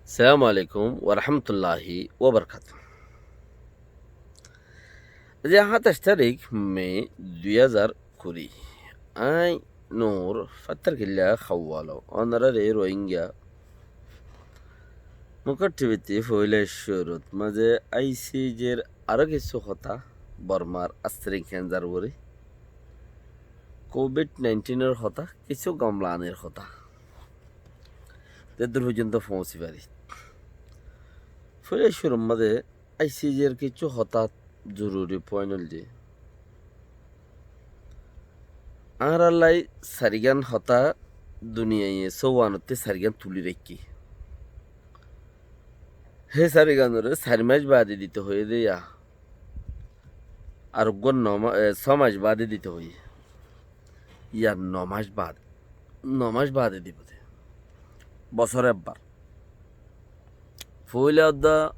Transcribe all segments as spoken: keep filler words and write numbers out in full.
Assalamu alaikum warahmatulláhi wabarakátuhu. Aijja háñtaic tarík me dui házar kuri. Añí Nur, Fattarkilla Hawalo, ónorare Rohingya Mukar T V ttú foila cúrut mazé I C J r aró kissú hotá, Bormar Astring Kenjar uore, Covid nineteen or hotá, kissú gamlanir hotá. Zeddúr foijjonto foóñsi fari. Foila cúrur mazé I C J r kissú hotá zoruri point óilde, añárallai sairgán hotá duniyaiye sóuanottú sairgán tuli raikké. Hé sairgánoré sair mac baade dito hoiyé dé yá, ar uggúa no ma-, e, só mac baade dito hoiyé. Yá no mac baade, no mac baade dibo dé. Bosóre ebbar. Foila uddá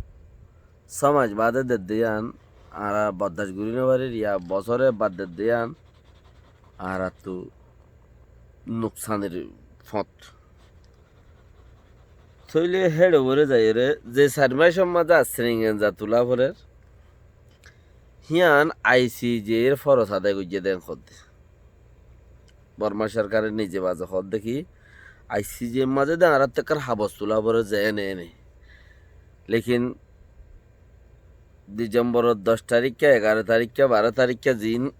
só mac baade dedde yían añára boddac gorí no farir, yá bosóre ebbar dedde yían añárattú nuksanir fót. Tóile héçe uore zaiyóre ze sair mac or mazé Astring Kenjar tulá forer, híyan I C J r foros adai goijjé dé hoódde. Borma sorkare nize baze hoódde ki, I C J r mazé dé añárattú ekkán habos tulá forer ze ene ene. Lekin Disembor or doc taríkka, egaró taríkka, baró taríkka ziín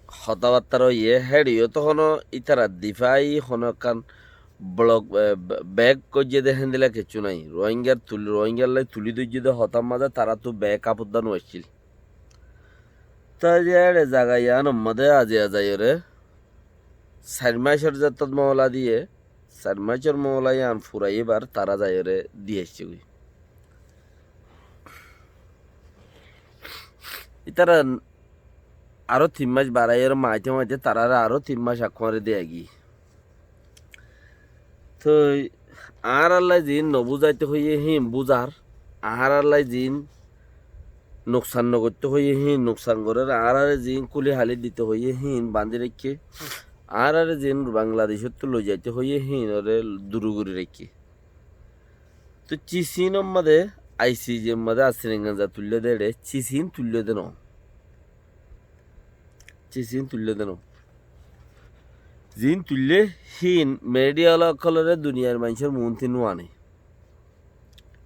hotábattára óiye, héçe yó to honó ítarar difai honó ekkán blok, e, be-, bek goijjé dé héndilla kessú nái. Rohingyar tuli, Rohingyallai tuli doijjé dé hotár mazé taráttu bek apodda no accíl. Tói ze héçe zaga yíanor mazé aziya zaiyóre sair mac or zettót moóla diyé, sair mac or moóla yían furaiyé bar tará zaiyóre di aiccé goi. Ítara aró tin mac baraiyóre maite maite taráre aró tin mac akkuáre diyé giyé. Tói añárallai ziín no buzaito hoiyé híin buzar, añárallai ziín nuksan no goitto hoiyé híin nuksan gorér, añáráre ziín kúli hali dito hoiyé híin bañdí raikké, añáráre ziín Bangladecóttu loizaito hoiyé híinoré duru gorí raikké. Tói cis iínor mazé, I C J r mazé Astring Kenjar tuillé dé éçe, cis iín tuillé dé no. Cis iín tuillé dé no. Ziín tuillé híin midiya ola ókkolóre duniyair maincór muúntu no ané.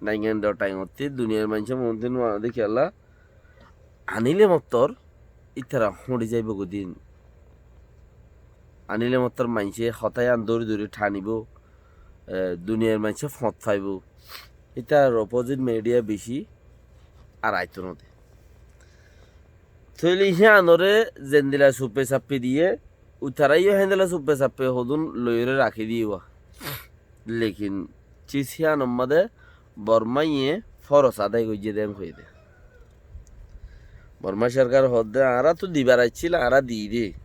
Naingan dor thaingottú duniyair maincór muúntu no ané dé kiyólla, aníle mottor ítara hóñçi zaibou goi din. Aníle mottor maincé hotá yían dóri dóri thanibóu, e, duniyair maincé fóñt faibóu. Ítarar opozit midiya bicí ar aitó no dé. Tóile híanoré zendilla suppe sappe diyé, ítara yó héndilla suppe sappe hodún loiyóre rakí diyé wá. Lekin cis híanor mazé Bormaiye foros adai goijjé dé hoiyé dé. Borma sorkar hoódde añára tó dibar aiccíl, añára diyí dé.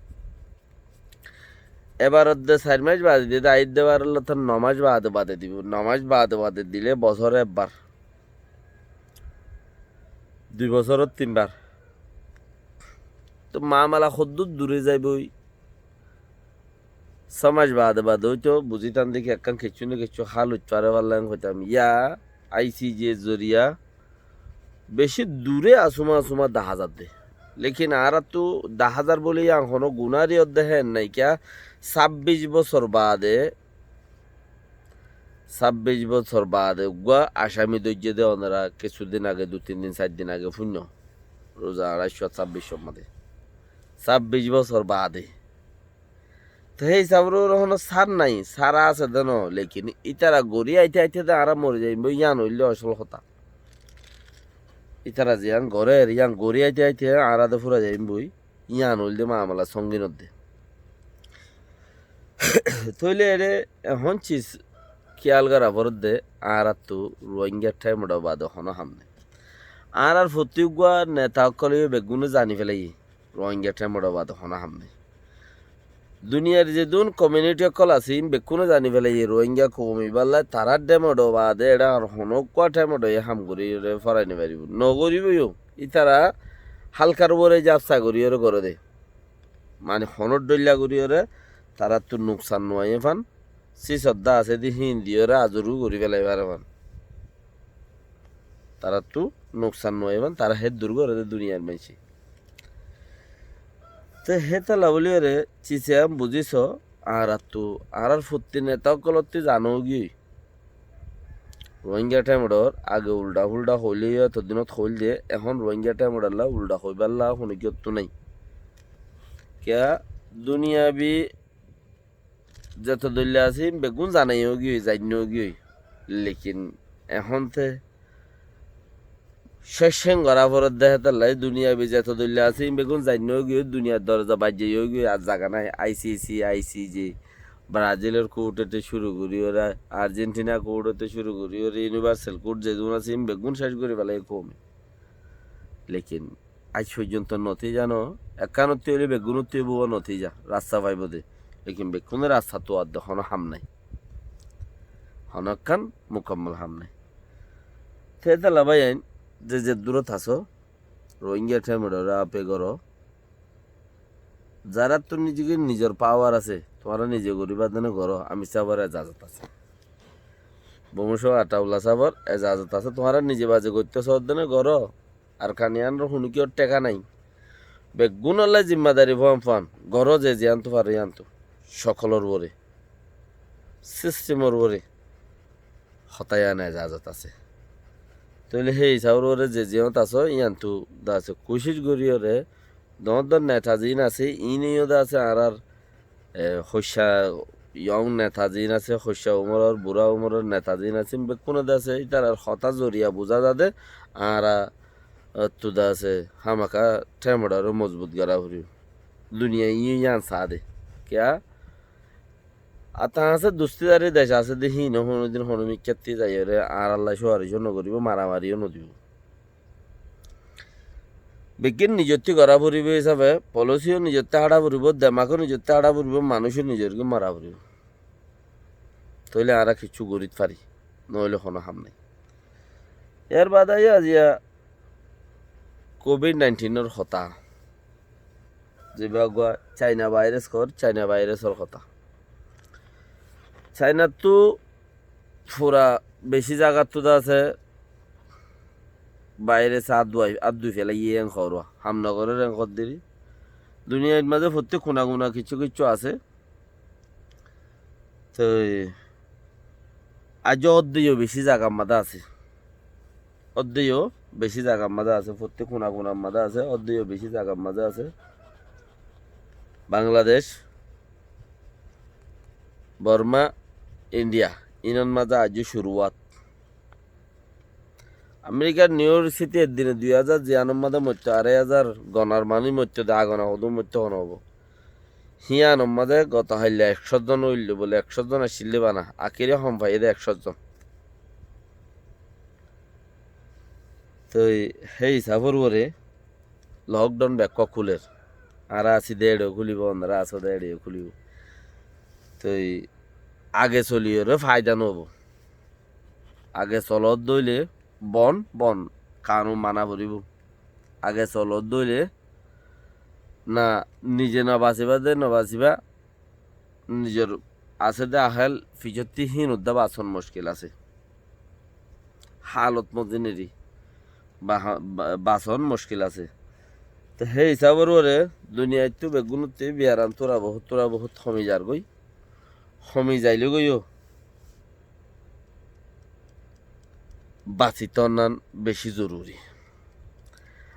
Ebar hoódde sair mac baade diyé dé, aiyér dé ebar ólla tó no mac baade baade dibou. No mac baade baade dilé bosóre ebbar. Dui bosórot tin bar. Tó mamala hoddúr dure zaiboi? Só mac baade baade óito, buzítán dé ki ekkán kessú né kessú hál óit fare bálla hoitám. Yá I C J zoriya bicí dure asúma asúma dahá zadde. Lekin añárattú dahá zar bóli yían honó gunári ódde héen naikiya, sábbic bosór baade Sábbic bosór baade uggúa acámi dóijje dé onora kessú din age, dui tin din, sair din age fúinno. Ruza aráiccó sábbic sommáde. Sábbic bosór baade. Te hé hísaboré honó sár nái, sára asé dé noó, lekin ítara gorí aite aite dé añára mori zaiyum boi, yían óilde osól hotá. Ítara ziyán gorér, yían gorí aite aite añára dé fúrai zaiyum boi, yían óilde mamala sóngin ódde. Tóile ére ehón cis kiyál gorá foredde, añáráttu Ruáingar thaimor baade honó ham nái. Añárár fottí uggúa neta ókkoleyó beggúne zani félaiyé, Ruáingar thaimor baade honó ham nái. Duniyair zedún komiuniti ókkol asé, iín beggúne zani félaiyé, Ruáinga koum ibálla tarár thaimor baade eçé ar honó uggúa thaimor ham goríyore forai nofaribóu. Nogoríboiyó, ítara hálkar uore zafsa goríyore goréde. Mani honór dhoilla goríyore taráttu nuksan no aiyé fán, sis odda asé dé híin diyore azuru gorí félai fare fán. Taráttu nuksan no óiban, tará héddur goré dé duniyar maincé. Te hétolla bóli ore, cise am buzí so, añárattu, añárár futti neta ókkolótti zana óigiyoi. Rohingya thaimoror age ulda-fulda hoilé yó, etodinot hoil de, ehón Rohingya thaimorolla ulda hoibálla honó kiyóttu nái. Kiyá duniyabi zeto doilla asé, ín beggún zanai óigiyoi, zainna óigiyoi. Lekin ehón te céccén gorá foredde hétolla, duniyabi zeto doilla asé, ín beggún zainna óigiyoi, duniyar doroza baijjai óigiyoi, ar zaga nái, ICC, ICJ, Brazilor court ótte cúru gorí ore, Argentina court ótte cúru gorí ore, universal court zedún asé, ín beggún céc gorí félaiye koume. Lekin aij foijjonto notija no, ekkán ottú óile beggún ottú óibo notija, rasta faibo de. Lekin beggúne rastattu adde honó ham nái. Honó ekkán mukammal ham nái. Te tolla báiyain, ze zeddurot asó, Rohingya thaimororé ape goró. Zaráttu nizege nizor pawar asé, tuáñra nize goríba dene goró, Amir sábor ezazot asé. Bomucó Ataullah sábor ezazot asé, tuáñra nize baze goittó soó dene goró. Arkaniyanor honó kiyór théka nái. Beggúnolla zimmadari fúan fúan, goró ze ziyántu faro yíantu. Cókolor uore, sistemor uore. Hotá yían ezazot asé. Tóile hé hisábor uore ze ziyót asó, yíantu de asé kucíc gorí ore, doóñr doóñr neta ziín asé, iíne yó de asé añárár, e, hoicca yóng neta ziín asé, hoicca umoror, burá umoror neta ziín asé, bekkúne de asé, ítarar hotá zoriya buzá za de, añára, e, ttu de asé, hámaka thaimororé mozbut gorá foribó. Duniyai yó yían saá de. Kiyá? Ar tañá asé dustidari dec asé de híin ó honódin honó mikkátti zaiyóre añárálla cúaricú nogoríbou, maramarío nodibóu. Beggín nizottí gorá foribóu hísafe, polosío nizottí háça foribóu, demakó nizottí háça foribóu, manúico nizorgí mara foribóu. Tóile añára kiccú gorít fari, noóile honó ham nái. Yárbaade aiyó aziya Covid nineteen or hotá. Zibá uggúa China vairas hoór, China vairasor hotá. Chainattú fura bicí zagattú de asé vairas át dui, át dui felaiyé en hoór, ham nogorér en hoór diri. Duniyait mazé fottí kuna kuna kiccú kiccú asé. Toi aijjó ódde yó bicí zagar mazé asé. Ódde yó bicí zagar mazé asé, fottí kuna kunar mazé asé, ódde yó bicí zagar mazé asé. Bangladec, Borma, India, inor mazé aijjó curuwat. Amerikar Niu York Siti eddine dui házar ziyanor mazé moitto, arái házar gonar manúic moitto de, agona hodún moitto hon óibo. Híyanor mazé goto hailla ekcót zon óilde bóle, ekcót zon accíl de bana, akére hom faiyé de ekcót zon. Toi hé hisáfor uore lockdown bekkúa kúler. Añára así de éçe kúlibo, onora asó de éçe kúlibo. Toi age soliyóre faida noóibo. Age solódde óile bon, bon kanun mana foribóu. Age solódde óile na nize nobasibá de nobasibá, nizor asé de ahál ficottí híin uddá bason muckil asé. Hálot mozin eri ba-, ba-, bason muckil asé. Te hé hisábor uore duniyaittú beggúnottí biyaram tura bohút, tura bohút homi zargói. Homi zailói yó basi tonnan bicí zoruri.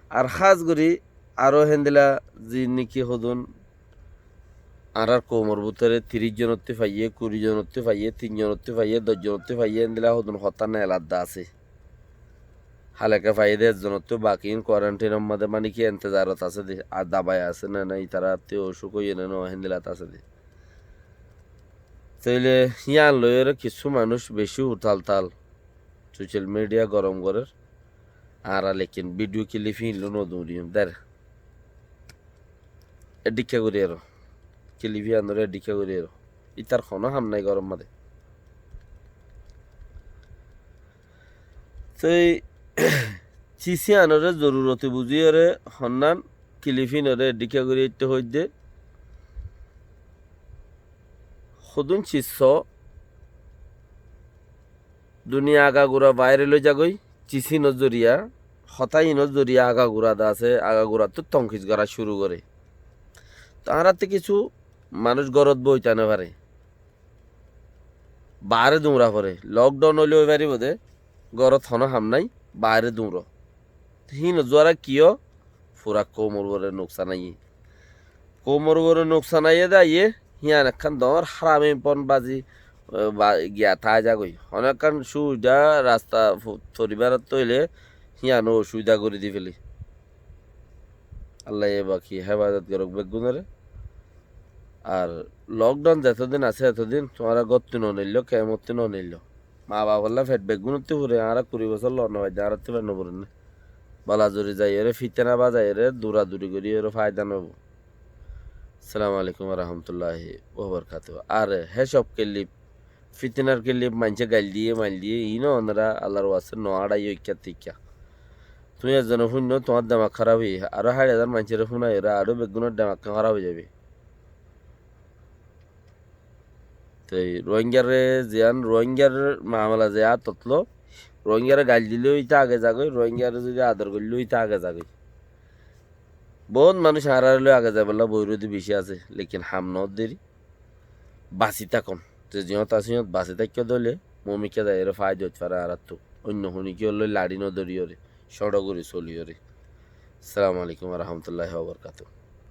Ar hás gorí aró héndilla ziín niki hodún añárár koumor bútore tiríc zonottú faiyé, kuri zonottú faiyé, tin zonottú faiyé, doc zonottú faiyé, héndilla hodún hotá neeladde asé. Háleke faiyé de ek zonottú, bakiín kuarantinor mazé mani ki entezarot asé de, ar dabai asé né nái, ítarattú ocúk óiye né noó, héndillat asé de. Tóile yían loiyóre kissú manúic bicí utal-tal social media gorom gorér. Añára lekin video clip híin loi noduñriyum der. Edikká gorí aró. Clip híanoré edikká gorí aró. Ítar honó ham nái gorom mazé. Toi cis híanoré zoruroti buzíyoré honnán clip híinoré edikká gorí aitté hoóidde. Hodún cis soó, duniya agagura bairal ói zagói, Cis hínor zoriya, hotá hínor zoriya agagura de asé, agagurattú tonkis gorá cúru goré. Toh añárattú kissú manúic górot boói táki no faré. Baáre duñra foré. Lockdown óile ói faribóu de, górot honó ham nái, baáre duñro. Hínot zuwára kiyó? Fura koumor uore nuksan aiyé. Koumor uore nuksan aiyé de aiyé, híyan ekkán doñr háramipon bazi, e, ba-, giya tái zagói. Honó ekkán cúida rasta fo-, foribárottú óile híyano ocúbida gorí di féle. Allaye baki héfazot gorók beggúnoré. Ar lockdown zetodin asé etodin tuáñra góttu no neilló, kemottú no neilló. Maa bafolla fet beggúnottú fure, añára kuri bosór lon no faidde, añárattú fet no furenné. Bala zuri zaiyóre, fitena bazaiyóre, duraduri goríyore faida no óibo. Assalamu alaikum warahmatulláhi wabarkátuhu. Ar hé cóp kelip, fitinar kelip maincé gail diyé, mail diyé, iín onora Allar waste no añçáiyo ikká tikká. Tuñí ezzone fúinno, tuáñr demak háraf óiye, aró háit házar maincóre fúnaiyóre, aró beggúnor demak háraf ói zaibói. Te Rohingyaré ziyán, Rohingyar mamela ze átot lo, Rohingyaré gail dilé íte age zagói, Rohingyaré zodi ador goillé íte age zagói. Bout manúic añáráre loi age zaibolla boiró de bicí asé, lekin ham no deri. Basi tákon. Te ziyót asé yót basi táikka de óile, mumikká zaiyóre faida óit fare añáráttu. Oinno hunikká loi laçí no dóriyóre, cóço gorí soliyóre. Assalamu alaikum warahmatulláhi wabarkátuhu.